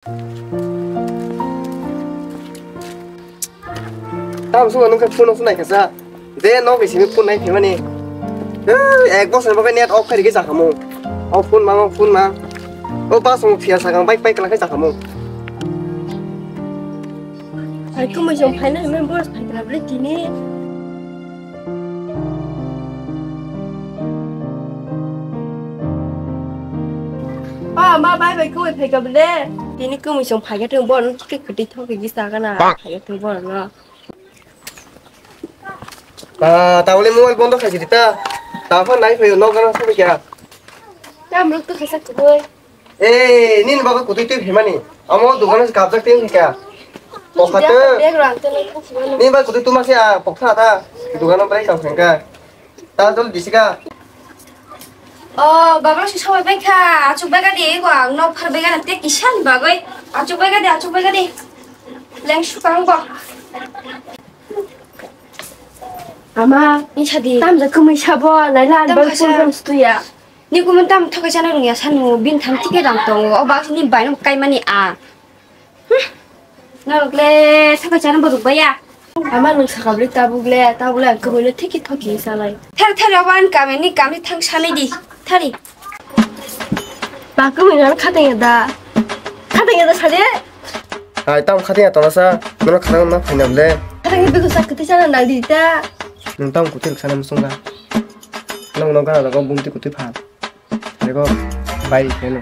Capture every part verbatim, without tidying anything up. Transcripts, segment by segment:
Tamo swngo nwng khe phone-o swnai kha sa. Je nok ni simi phone nai phimani. Eh, ek bosor ni bagwi net off khairigwi jakhamu. O phone mang, o phone mang. O bus rok phiya sakang bike, bike kwlak khe jakhamu. Hai kumui song phaina hwnwi boss phaikra bwle tini. Pa, ma bai bai kumui phaikra bwle. Tini kumui song phaikra thung bono khe kwtwi thok khe gisa gana phaikra thung bono. Ta, ta wale mobile bondo khai sidi ta. Ta phone nai phayo nok gana sabai kya. Ta muluk to khasak kuboi. Eh, nini bagwi kutui twi phimani. Amo dugano se kapjak twi phikha. Kokha twi. Bag rang twi lai khuk sibano. Nini bagwi kutui tuma se a kokha ta. Dugano brai tang phengka. Ta jol bisika. O, baba si sobai bai kha. Achuk bai gadi ego ang nok phar bai gana te kisani bagwi. Achuk bai gadi, achuk bai gadi. Leng sukang bo. Ama, ni sadi. Tamja kumui sabo, naila an bal phone phone stuya. Ni kumun tam thokai chana rungya sanu, bin tham tike rang tongo, o bak ni bai no kai mani a. Hmm. Norok le thokai chana borok baya. Ama nung sakabli tabuk le, tabuk le ang kumui le thiki thoki salai. Thar thar awan kame ni kami thang sanai di. Thari. Ba kumui no khateng ya da. Khateng ya da sadi. Hai, tamo khateng ya tona sa, nono khateng ma phaina bole. Khateng ya bego sa kati chana nang di ta. Nung tamo kutil sana musunga. Nung no gana rogo bumti kutui phan. Rego bai keno.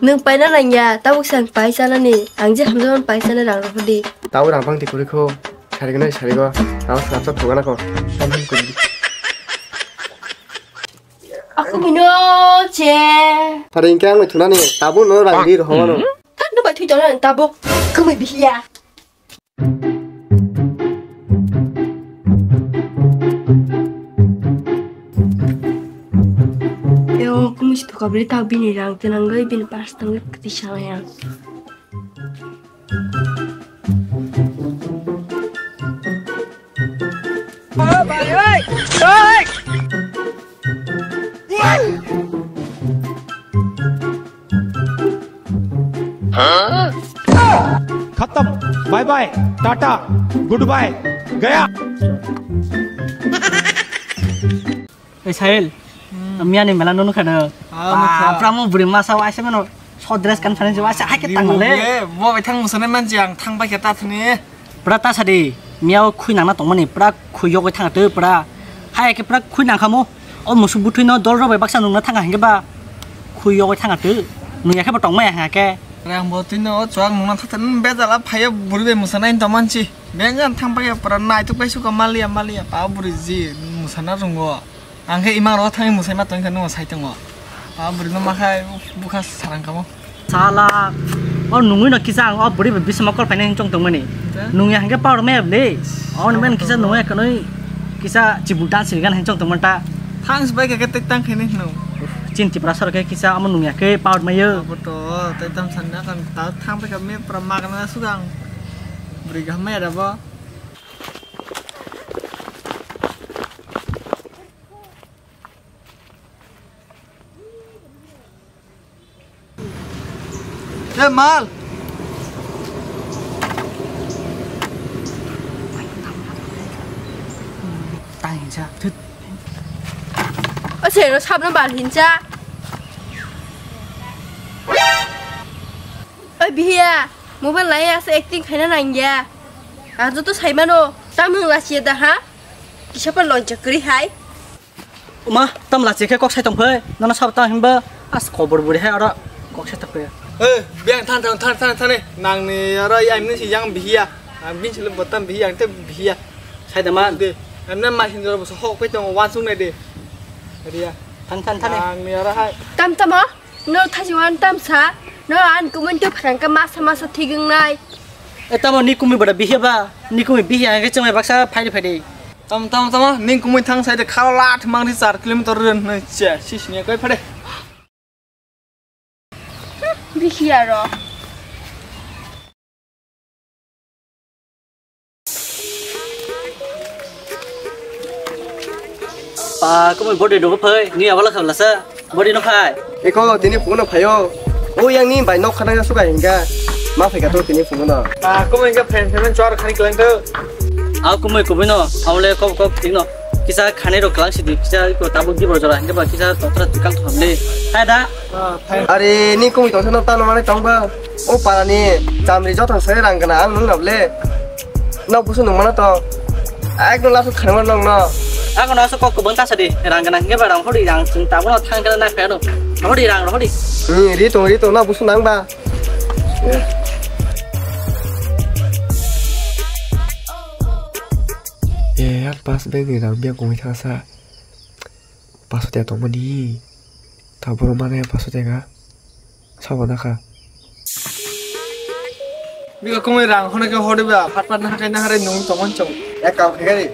Nung paina nang ya, tabuk sang pai chana ni. Ang je hamjaman pai chana rang rok di. Tamo rang pang ti kuri kho. Sari gana sari go. Tamo snapshot thogana kho. Samhim kuri. Aku mino che. Pare ingke ang thunani. Tabuk no rang di rohano. Thak no bai thui tona tabuk. Kumui bihiya. Yo, kumui si thukabri tak bini rang tenang gai bini pas tang gai kati sala yang. खत्म, bye bye, tata, good bye, गया। Ei Sahil, miya ni mela no nukha no. Ah, nukha. Bapra mo bwrwi masa waisa mano. So dress kan phani waisa hai ke tang le. Bo bai thang musane manji ang thang bai ke ta thani. Bra ta sadi, miya o khui nangna tongmani, pra khui yogwi thang twi pra. Hai ke pra khui nang khamo. O musuk bwthwi no dol rok bai baksa nungna thang hingke ba khui yogwi thang twi. Nung ya khe bo tong maya hingke. Rang bo twi no o chuak nungna thang twi bejala phaiya bwrwi bai musana in tongmansi. Bengan thang bai pra nai tuk bai suka maliya maliya pa bwrwi ji musana rungo. Ang khe imang rok thangwi mwsai ma tong khe nwng sai tongo. A bwrwi no ma khai bwkha sarang kamo. Sala, o nungwi no kisa ang o bwrwi bai bisima kol phainai hinchong tongmani. Nungya hingke power maya bwle. O ni men kisa nungwi kanwi kisa chibuk dan sirigan hinchong tongmani ta. Thang se bai khe tei tang khainai hino. Chin Tripura sor khe kisa amo nungya khe power mayo. Abo to tei tam sanna kan ta thang bai khe me pra magna sugang. Bwrwi gaham maya da bo. Hey, mal. Tang hinsa. Thut. O se ro sabno bal hinsa. Oi bihiya, mobile lai asa acting khaina nangya. Ajo to saimano, tamung lasiya da ha? Kisa pa loncha kri hai. Uma, tam lachi khe kok sai tong phai. Nono sab tang himba as khobor buri hai oro kok sai tong phai. Eh, biang than than than than than. Nang ni oro ai mini si yang bihiya. Ang bin sile botam bihiya ang te bihiya. Sai da man. De, amna ma sin ro so hok pe tong wan sung ne de. Riya. Than than than. Nang ni oro hai. Tam tam o. No thachi wan tam sa. No an kumun tu phrang ka masa masa thigwng nai. E tamo ni kumi bada bihiya ba. Ni kumi bihiya ang ke chwng baksa phai phai de. Tamo, tamo, tamo, ning kumui thang sai de khalo lath mang ri char kilometer ren hwnwi che, si sini koi phade. Bikhi aro. Pa, kumui body dogo phai, ni abala khabla sa, body no phai. Eko, tini phone no phayo. O O yang ni bai nok khana suka hingga ma phai ka to tini phungo no. Ah, kumui hingga phen phen chor khani kelang to. Ah, kumui kumui no, amle kok kok tino. Kisa khani ro kelang sidi, kisa ko tabuk di bor jora hingga ba kisa totra tikal thon le. Hai da. Are ni kumui tongsa no tano mane tong ba. O para ni chamri jothang sari rang gana ang nung nable. Nok busu nung mana to. Ekdom lasu khangma nong no. Ako no so kok kubun ta sadi. Rang gana hingga ba rang hori rang sing tabo no thang gana na kaya no. Hori rang hori. Hmm, ri tong ri tong nok busu nang ba. E, ang pas bag ni rang biang kongwi thangsa. Paso tya tongmani. Taboro mana ya paso tya ga. Sabo na kha. Biko kumui rang hono ke hodi ba, phat phat na hakai na harai nung tongmani chong. Ek kam khe gari.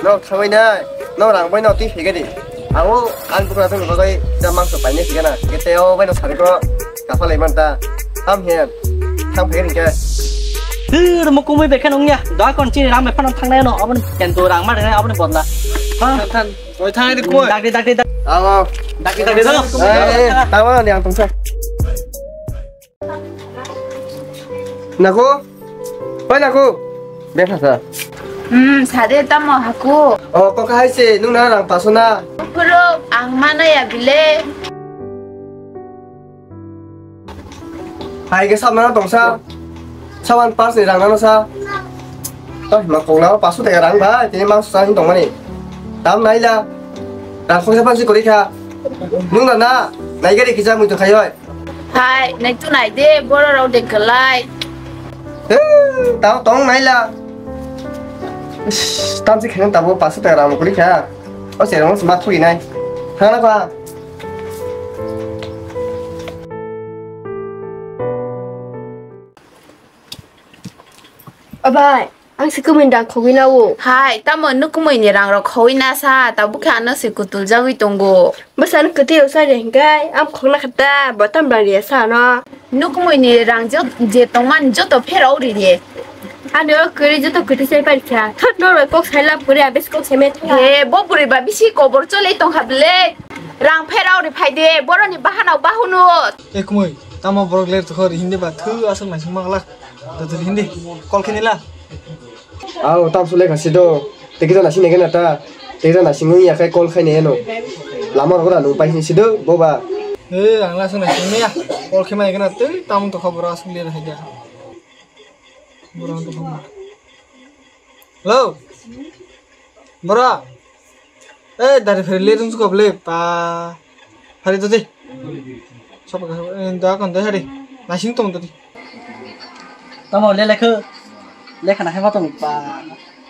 No thabai na. No rang bai no twi khe gari. Abo ang bukra thang bagai da mangso paine khe gana. Kete o bai no sari ko. Kapalai manta. Ham he. Thang phai ringkha. Hur mo kumui bekha nungya. Da kon chini ram me phan thangnai no. Aboni kento rang ma rinai aboni bodla. Ha? Than than. Oi thang di kumui. Dakdi dakdi dak. Abo. Dakdi dakdi do. Eh, tawa ni ang tongsa. Naku? Oi naku? Bekha sa. Hmm, sade tamo haku. O kok hai se nung na rang paso na. Puro ang mana ya bile. Hai ke sab nang tongsa. Sawan pas ni rang nang sa. Oi, ma kok na paso de rang ba, tini mang sa hin tong mani. Tam nai la. Rang khok sa pan si kori kha. Nung na na, nai gari kisa mui to khai oi. Hai, nai tu nai de, boro rau de kalai. Eh, tao tong nai la. Ish, tam si khen tabo paso de rang kori kha. O se rang ma thui nai. Thang na ba. Abai, ang se kumui rang khogwi na o. Hai, tamo nuk kumui ni rang rok khogwi na sa, tabuk khe ano se kutul jagwi tongo. Bwsa no kwtwi rok sa de hinkai, am khogna khata, bo tam rang riya sa no. Nuk kumui ni rang jo-, je tongmani joto pherao ri de. Ani o kwrwi joto kwtwi sai pari kha. Thot no roi kok sai lab kwrwi, abes kok sai met kha. He, bo bwrwi ba bisi kobor choli tong kha ble. Rang pherao ri phai de, boroni bahano bahunu. E kumui, tamo borok ler tokho ri hindi ba thu aswk naising ma glak. Dodo hindi, kol khini la. Aw, tam sule khasi do. Tei kisa naising nai gana ta. Tei kisa naising wng ya khai kol khai nai eno. Lama rogo da nung pai sini sido, bo ba. Eh, ang la aswk naising ya. Kol khima ya gana tei tam to khobor aswk ler hai dia. Borok to khobor. Hello. Bora. Eh, dari phari le rung suka ble pa. Hari to di. Sop ka, eh, da kon da hari. Nasing tong to di. Tamo le lekho. Lekha na hema tong pa.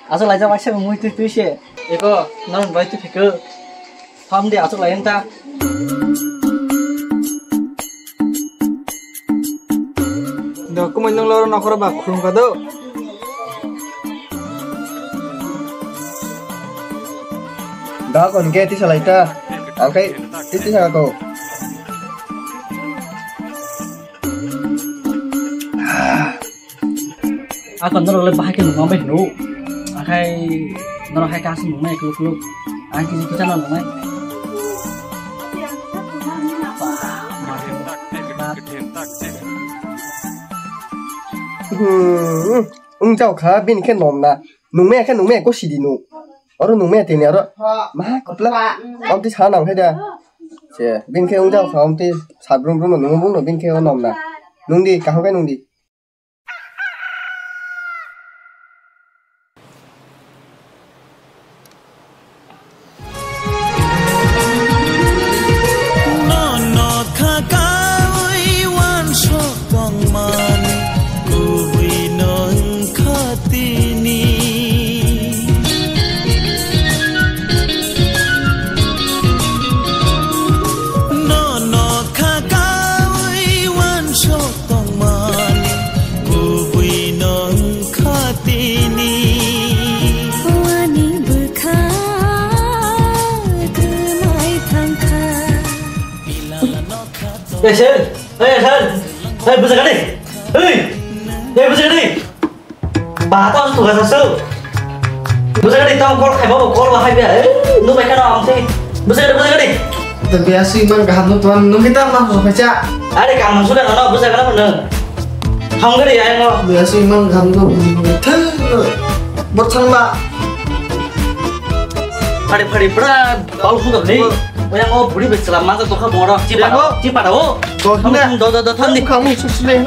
Aso laija waisa mui tui tui se. Eko, nang bai tu phikho. Pham de aswk lai wng ta. Do kumui nung loro nokhoro ba khulum ka do. Da kon ke tisa lai ta. Ang kai tisa ko. Ako norok le bahai khe nukma bai hino. Akhai norok hai kasu nuknai kluk kluk. Ang kisi kisa no nuknai. Hmm, wng jao kha bini khe nom na. Nungmaya khe nungmaya ko sidi nu. Oro nungmaya tini oro. Ma kopla. Omti sa nang khe da. Se bini khe wng jao kha omti sa brum brum no nung bung no bini khe o nom na. Nung di kaham khe nung di. Nono kha kaui uansuk tongmani, kubui no wngkha tini. Nono kha kaui uansuk tongmani, kubui no wngkha tini. Ani bwkha kwmai thangkha. Ei, sir! Ei, sir! Ei, bwsakani! Ei! Ei, bwsakani! Ba, tamo se tuga sasu. Bwsakani, tamo call khai, babo call ba khai biya. Ei, nubai khana ang se. Bwsakani, bwsakani. Biaswi man kaham no tuan nungkhe ta ma phaicha. Are kaham sudah no busa kana pun. Hongri ya ngo. Biaswi man kaham no thang. Berthang ba. Phari phari bra bau sudah ni. Oya ngo buri besla masa tokha bora. Cipa. Cipa o. Do do do do thandi. Kamu susule.